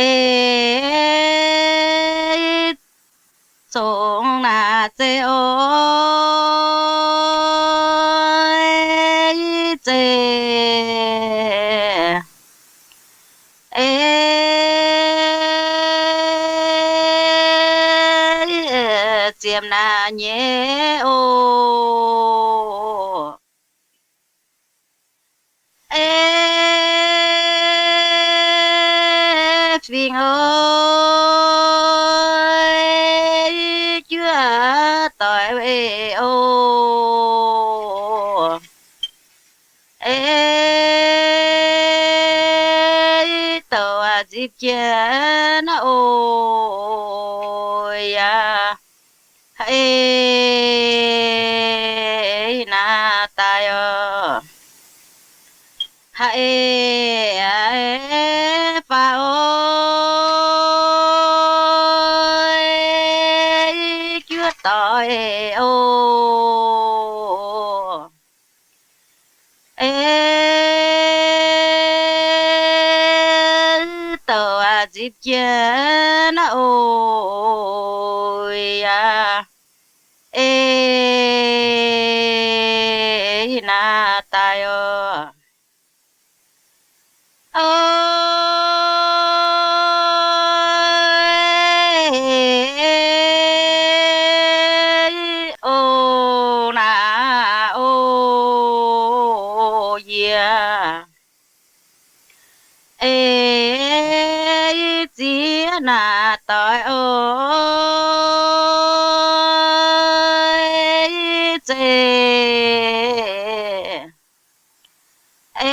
Ei, zongx naaic zeiv oc, ei, zeiv. Ei, ziepc naaic nyei oc. Ei, fingx oc, juov doic oc. Ei, douc a'nzipc jienv oc, yaac ha'ei naaic daaih oc. Ha'ei, faaux oc, juov doic oc. Ei, douc a'nzipc jienv oc, yaac ei naaic daaih oc. Ei, oc, naaic oc, yie. Ei, ziex naaic doic oc, ei, zeiv. Ei,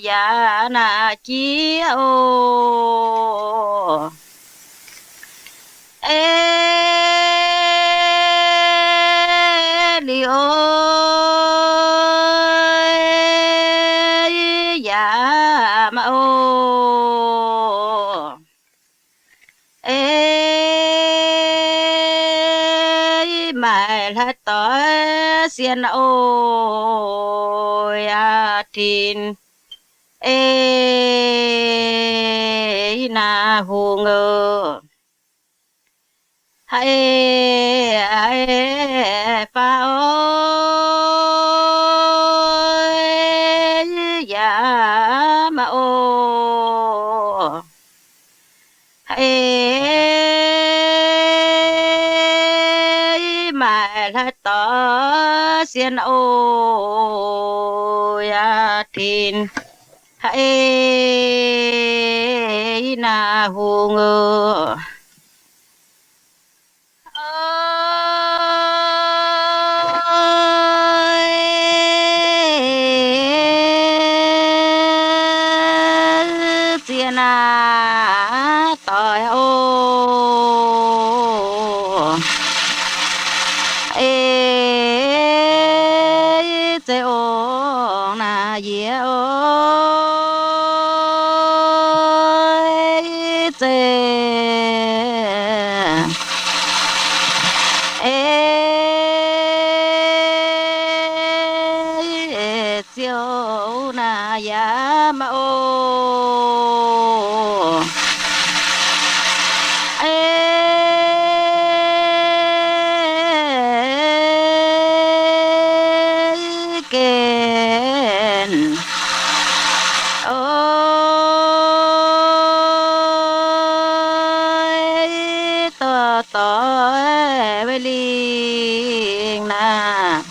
yaac naaic jiex oc. Ei, liuz oc, yaac maiv oc. Ei, maaih hlaax doic sienh oc, yaac tin. Ei, naaic hungh oc. Ha'ei, faaux oc, yaac maiv oc. Ha'ei, maaih hlaax doic sienh oc, yaac tin. Ha'ei, naaic hungh oc. Oc, ziex naaic doic oc. Ei, zeiv ong naaic yie oc, ei, zeiv. Ei, ziouc naaic yaac maiv oc. Ei, gen. Oc, dorh doix weic lingh naaic.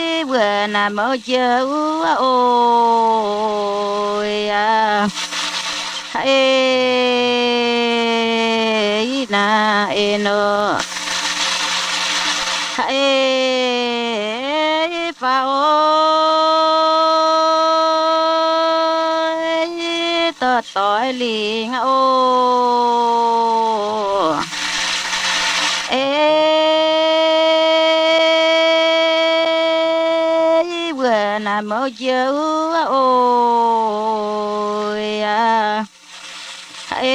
Ei, mbuo naaic mouz jiex wuov oc, yaac. Ha'ei, naaic en oc. Ha'ei, faaux oc, dorh doix lingh oc. Ei, mbuo naaic mouz jiex wuov oc, yaac. Ha'ei,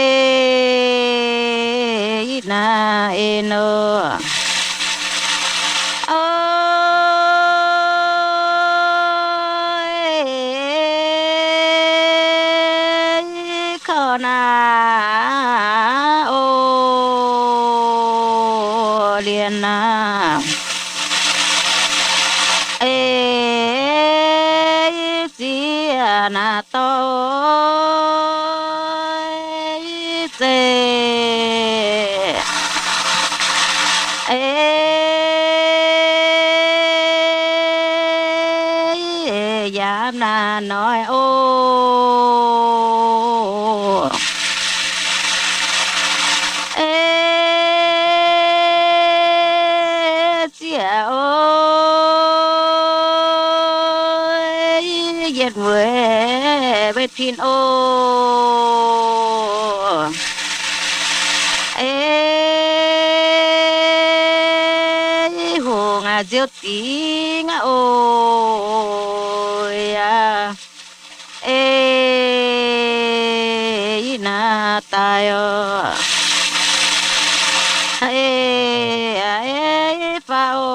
naaic en oc. Oc, Ei, ziex naaiv dorh zeiv, ei, yaac naaiv hnoi oc. Ei, ziex oc, yienh weic tin oc. Ei, hungh aac, nziouv dingc aqv oc. Aa, ei, naaiv daaih oc. Ei, ei, faaux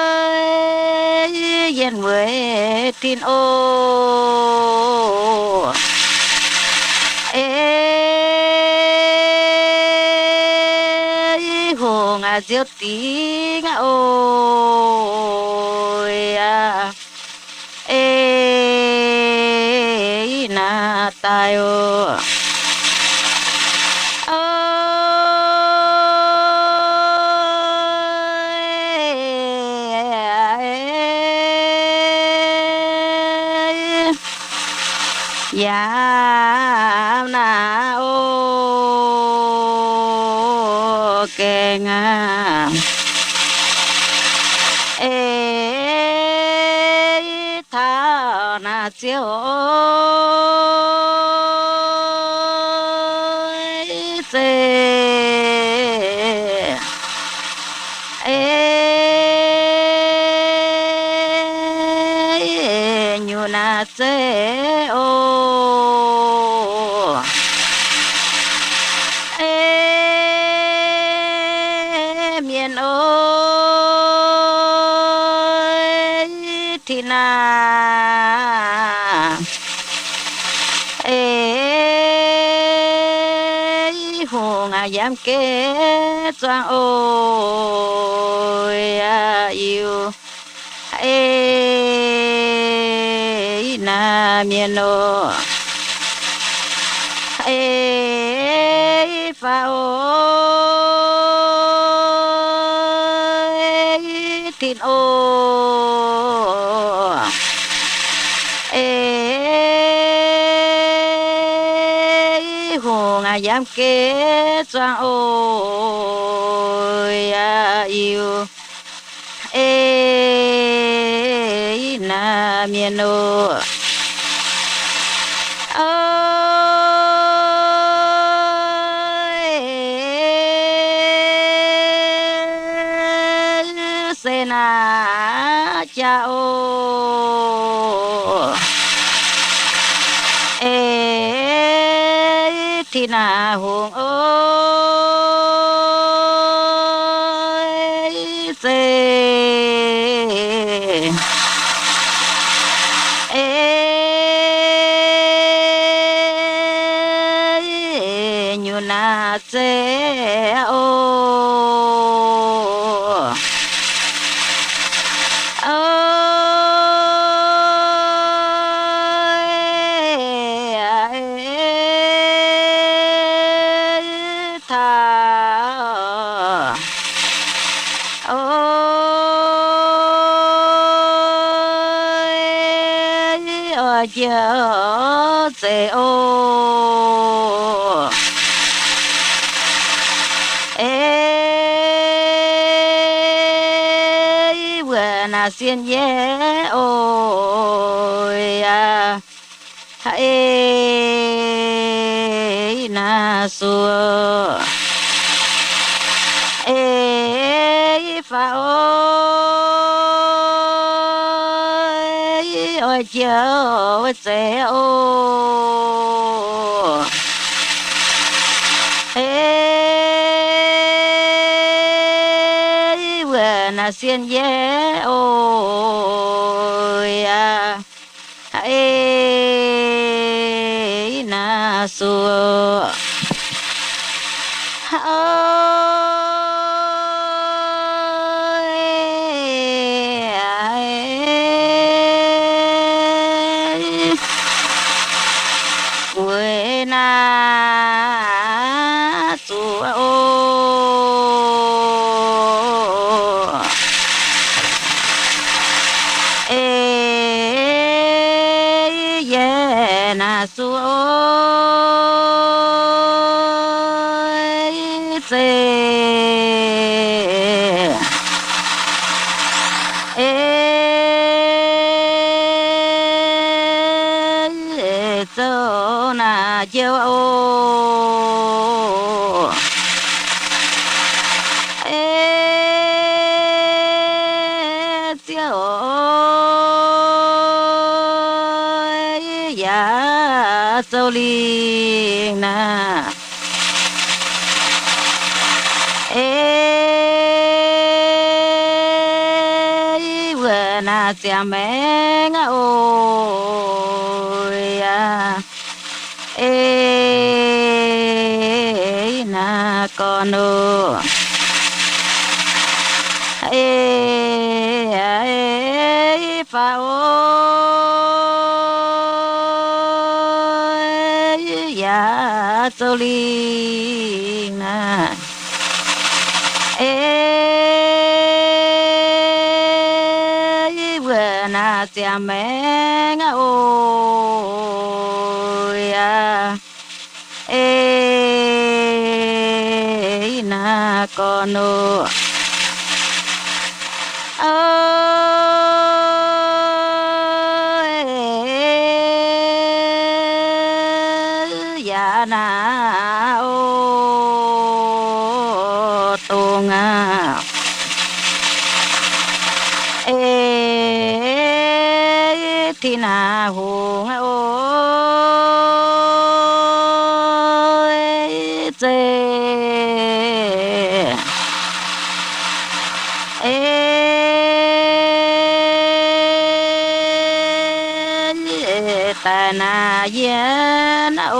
oc, yienh weic tin oc. Ei, hungh aac, nziouv dingc aqv oc. Aa, ei, naaiv daaih oc. Aa, yaac naaiv oc, gaengh aqv. Ei, taux naaiv ziouc oc, zeiv, ei, nyungc naaiv zeiv oc. Ei, mienh oc, tin aac, ei, hungh aac, yiem geh zuangx oc. Aa, iu, ei, naaiv mienh oc. Ei, faaux oc, ei, tin oc. Ei, hungh aac, yiem geh zuangx oc. Aa, iu, ei, naaiv mienh oc. Aa, se naaiv jaax oc. Ei, tin aac, hungh oc, ei, zeiv, ei, nyungc naaiv zeiv oc. Aa, ei, taux, oc, ei, oix njiec zeiv oc. Ei, wuov naaiv sienh nyei oc. Aa, ei, naaiv suoh, ei, faaux oc, oix njiec wuov zeiv oc. Ei, wuov naaiv sienh nyei oc. Aa, ei, naaiv suoh, aa, jouv oc. Ei, Ziouv oc, yaac zoux lingh naaiv. Ei, wuov naaiv ziangh maengx aqv oc, yaac. Ei, naaiv gorn oc. Ei, ei, faaux oc, yaac zoux lingh naaiv. Ei, wuov naaiv ziangh maengx aqv oc, yaac. Ei, naaiv gorn oc. Ov, yaac naaiv oc, dongh aqv. Ei, Tin-Hungh aqv oc, ei, zeiz. Ei, daaih naaiv yie naaiv oc.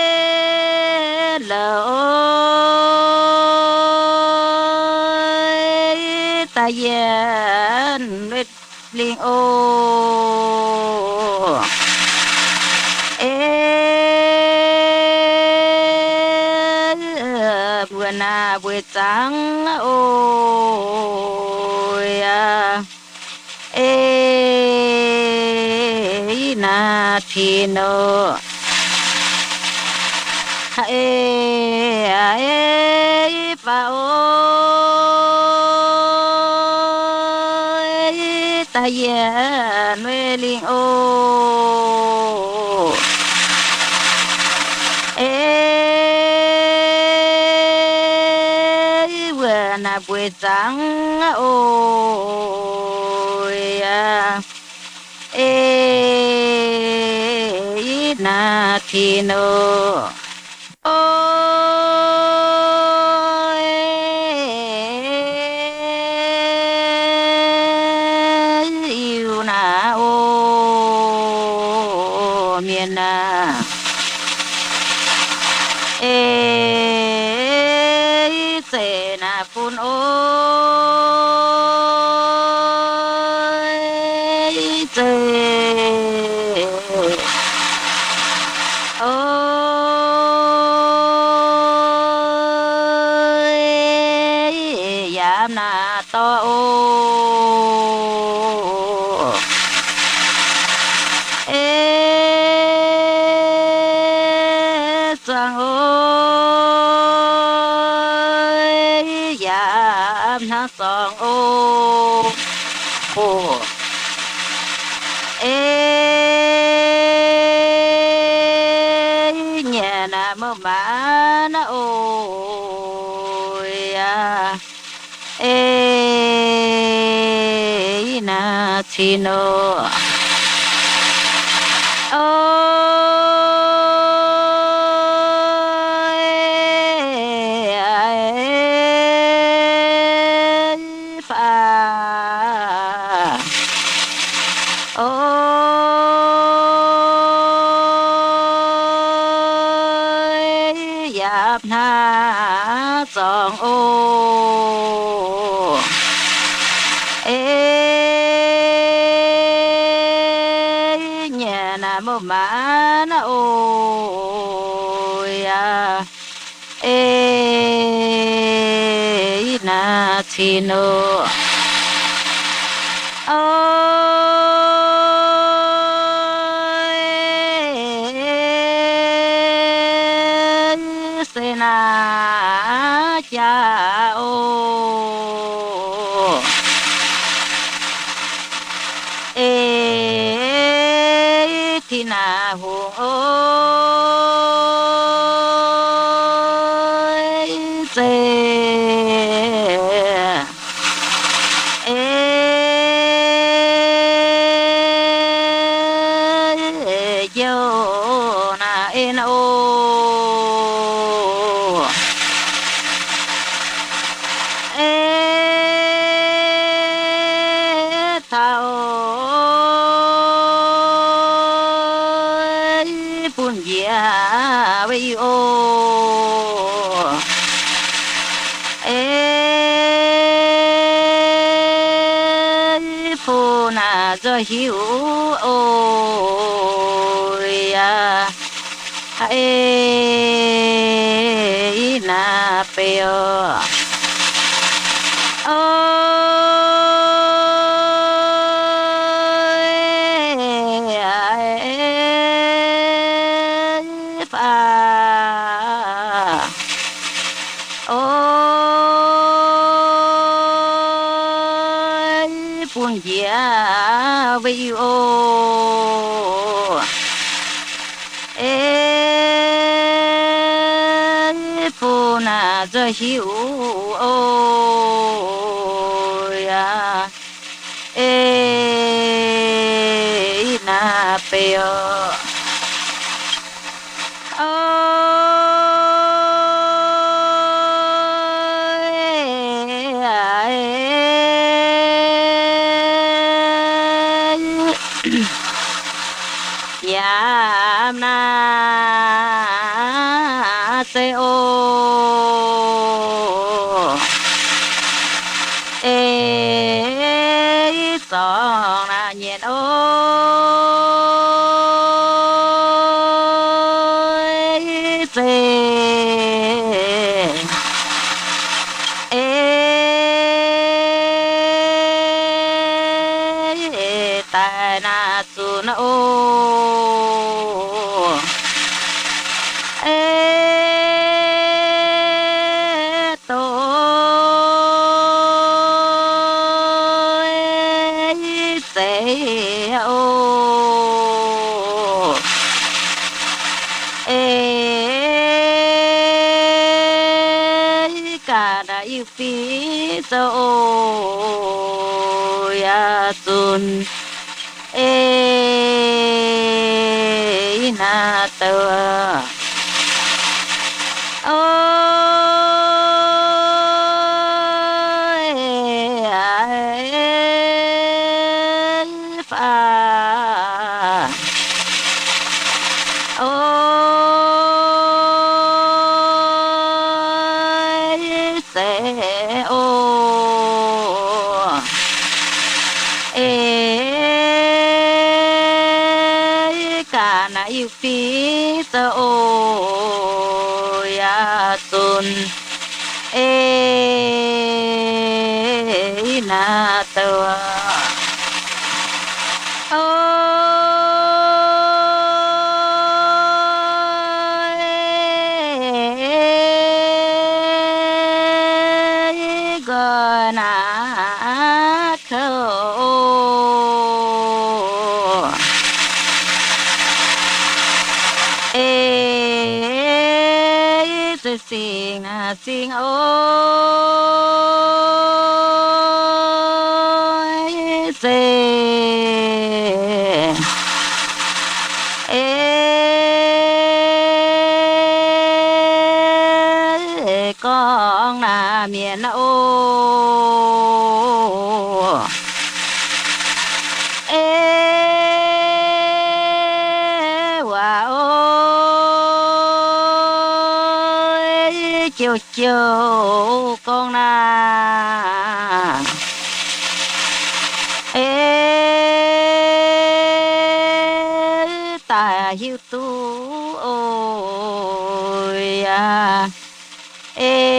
Ei, louc, daaih yie lingh oc. Ei, mbuo naaiv mbuo zangv oc, yaac. Ei, naaiv Tin oc. Ei, ei, faaux oc, daaih yie nuei lingh oc. Ei, wuov naaiv mbuo zangv oc, yaac. Ei, naaiv Tin oc. Oc, Iu-Mienh naaiv oc, mienh aah. Ei, zeiz naaiv fun oc, zeiz. Oc, yaac naaiv dorh oc. Ei, zuangx oc, yaac hnangv zuangx oc. Ei, nyanc naaiv muoz-maanc naaiv oc, yaac. Ei, naaiv Tin oc. Oc, faaux. Oc, yaac hnangv zuangx oc. Ei, nyanc naaiv muoz-maanc naaiv oc, yaac. Ei, naaiv Tin oc. Oc, se naaiv jaax oc. Naaiv hungh oix zeiv ei jouh naaiv en oc. Ei taux bun njiec weic oc. Ei bun naaiv nzoih hiuv oc. Yaac ei naaiv beiv oc. Oc, faah. Oc, bun njiec weic oc. Ei bun naaiv nzoih hiuv oc. Yaac ei naaiv beiv oc. Oc, yaac naaiv se oc. Ei zorngx naaiv nyienh oc, ei zeiv ei daaih naaiv zunc oc. Ei doix ei zeiv oc. Ei ganh naaiv Iu-fingx zoux oc. Yaac zunc ei naaiv douc oc. Oc, faah. Oc, zeiv oc. Ei ganh naaiv Iu-fingx zoux oc. Yaac zunc ei naaiv douc oc. Oc, nqoi naaiv kouv oc. Ei zeiv singx naaiv singx oc, ei zeiv ei gorngv naaiv mienh oc. Ei waac oc, ei jouh jouh gorngv naaiv, ei daaih hiuv duqv oc. Yaac ei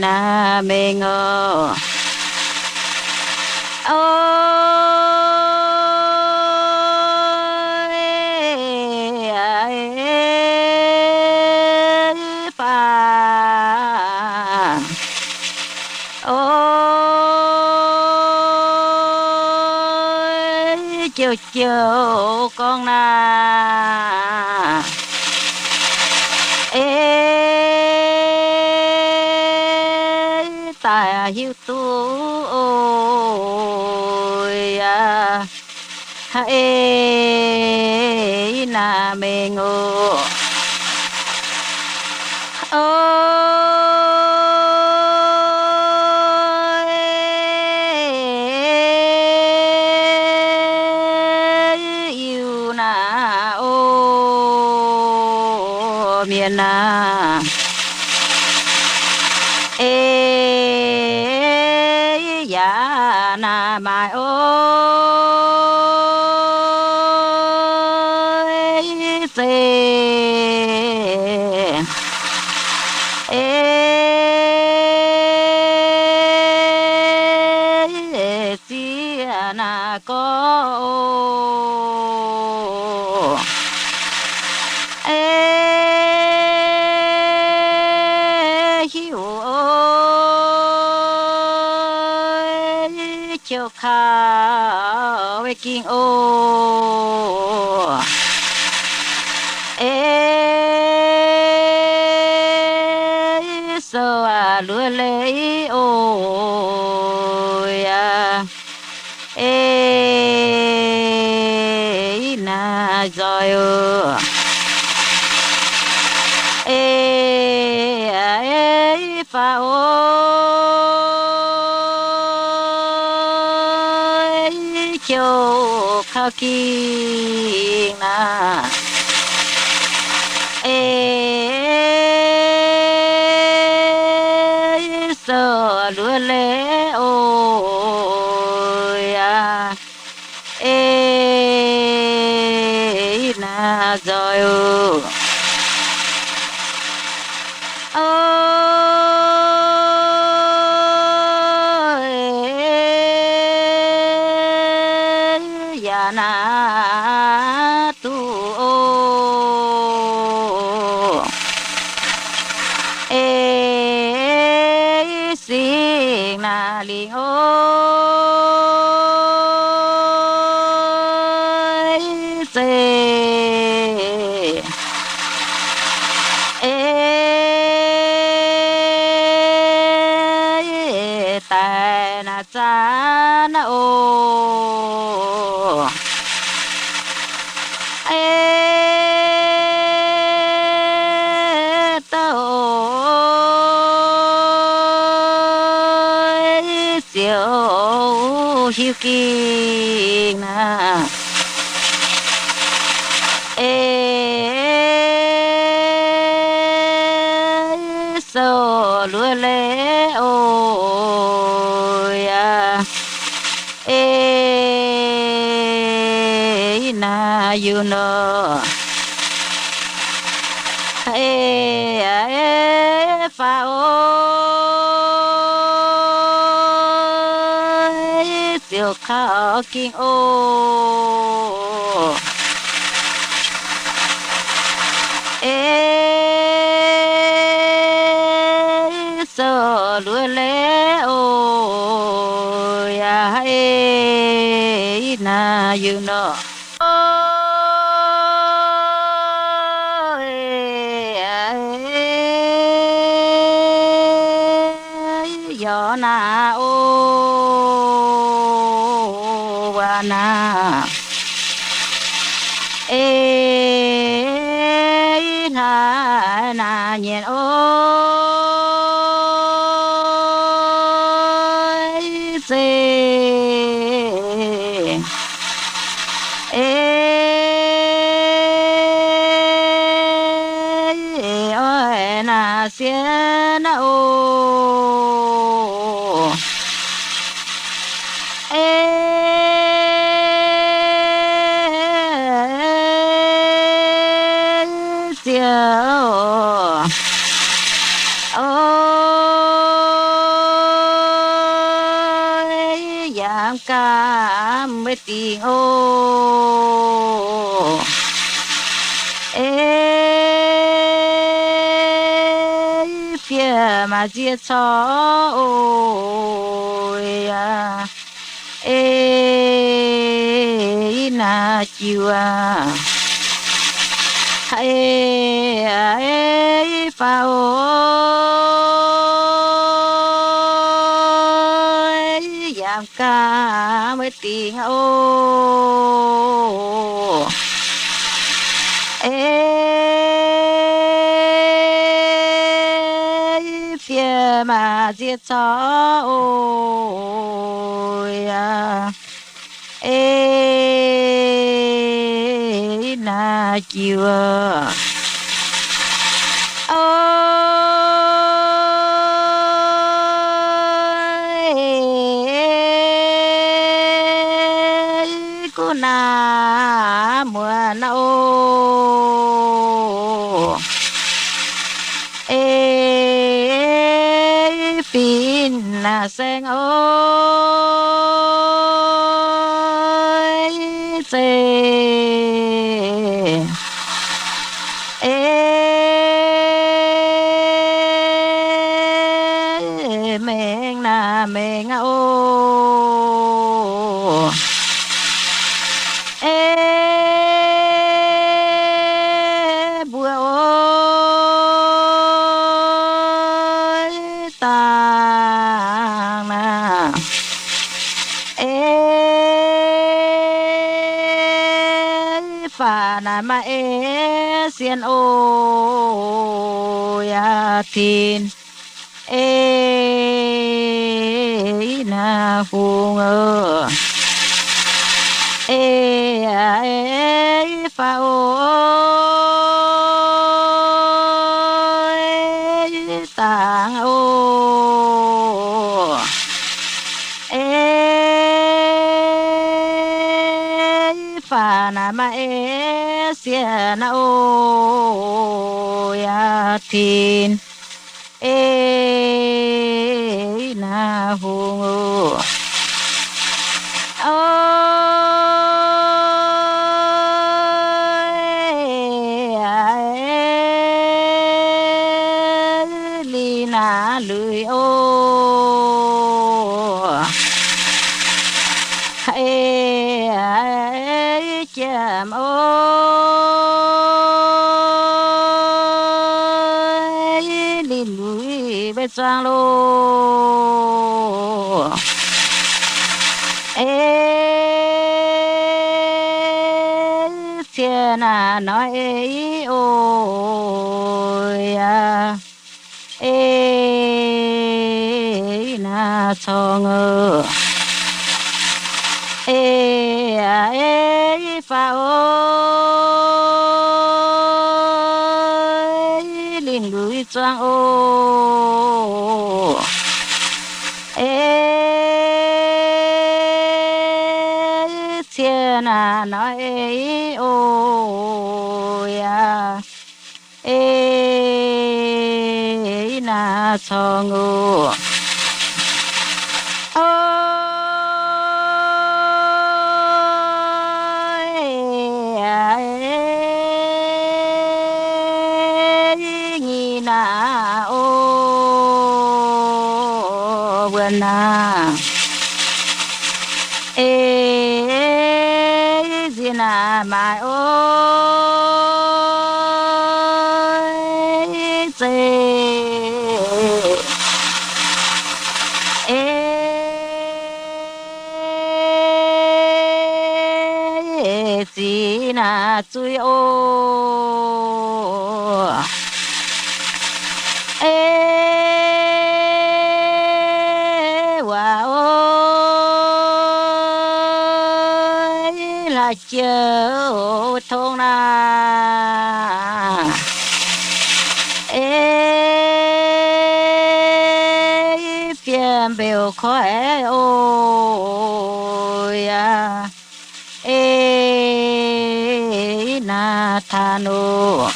naaiv mengh oc. Oc, faah. Oc, jouh Ziouc gorngv naaiv, ei, daaih hiuv duqv oc, yaac, ei, naaiv mengh oc. O, Iu-Mienh naaic, o, mienh naaic, ei, yaac naaiv maaih oc, zeiv, ei, ziex naaiv gorx oc, ei, hiuv oc, ei, qouv kaux wei ging oc, ei, sou aac luov leiz oc, yaac, ei, naaiv nzoih oc, ei, ei, faaux oc, ei, qouv kaux ging naaic, ei, sou luov leiz oc, yaac, ei, naaiv nzoih oc, o, yaac naaiv duqv oc, ei, singx naaiv lingh oc, ei, zeiv, ei, daaih naaiv zanc naaiv oc, ei, douh, ei, ziouc hiuv ging naaic, ei, sou luov leiz oc, yaac, ei, naaiv yungh nor, ei, ei, faaux oc, ei, ziouc kaux ging oc, ei, sou luov leiz oc, yaac, ei, naaiv yungh nor, o, yaac naaiv oc, waac naaiv, ei, hlaax naaiv nyienh oc, zeiv, ei, oix naaiv sienx naaiv oc, ei, ziouc, o, yaac mv gaamv maiv dingc oc, ei, fiev maaih nzie corc oc, yaac, ei, naaiv jiu aqv. Ei, ei, faaux oc. Yangh gaax wuov dingc oc. Ei, fiev maac nzie corc oc. Yaac ei, naaiv jiu aqv. Oi, guv naaiv muonz oc. Ei, fin naaiv saeng oc. Zeiz ei, mengh naaiv mengh aqv oc. Ei, mbuo oc, dangh naaiv. Ei, faah naaiv maaih ei sien oc. Yaac tin ei, naaiv hungh oc. Ei, ei, faah oc. Dangh oc. Ei, faah naaiv maaih ei sien oc. Yaac tin ei, naaiv hungh oc. Oi, liuz naaiv lui oc. Ei, jiem oc. Liuz lui mbuo zuangx loh. Ei, cien naaiv nor ei oc. Yaac ei, naaiv corng oc. Ei, ei, faah oc. Liuz lui zuangx oc. Ei, cien naaiv nor ei oc. Yaac ei, naaiv corng oc. Oi, nyic naaiv oc, wuov naaiv. Ei, nziex naaiv maaih oc, zeiz. Ei, zic naaiv zuiz oc. Ei, waac oc, la'jiex tong naaiv. Ei, fiev mbeux koiv oc. Yaac ei, naaiv taan oc.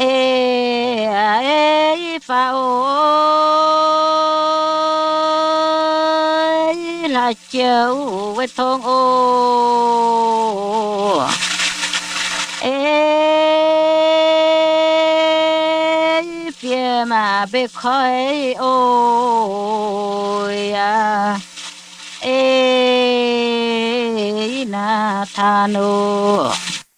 Ei, ei, faah oc. La'jiex wuov tong oc. Ei, fiev maac mbeux koiv oc. Yaac ei, naaiv taan oc.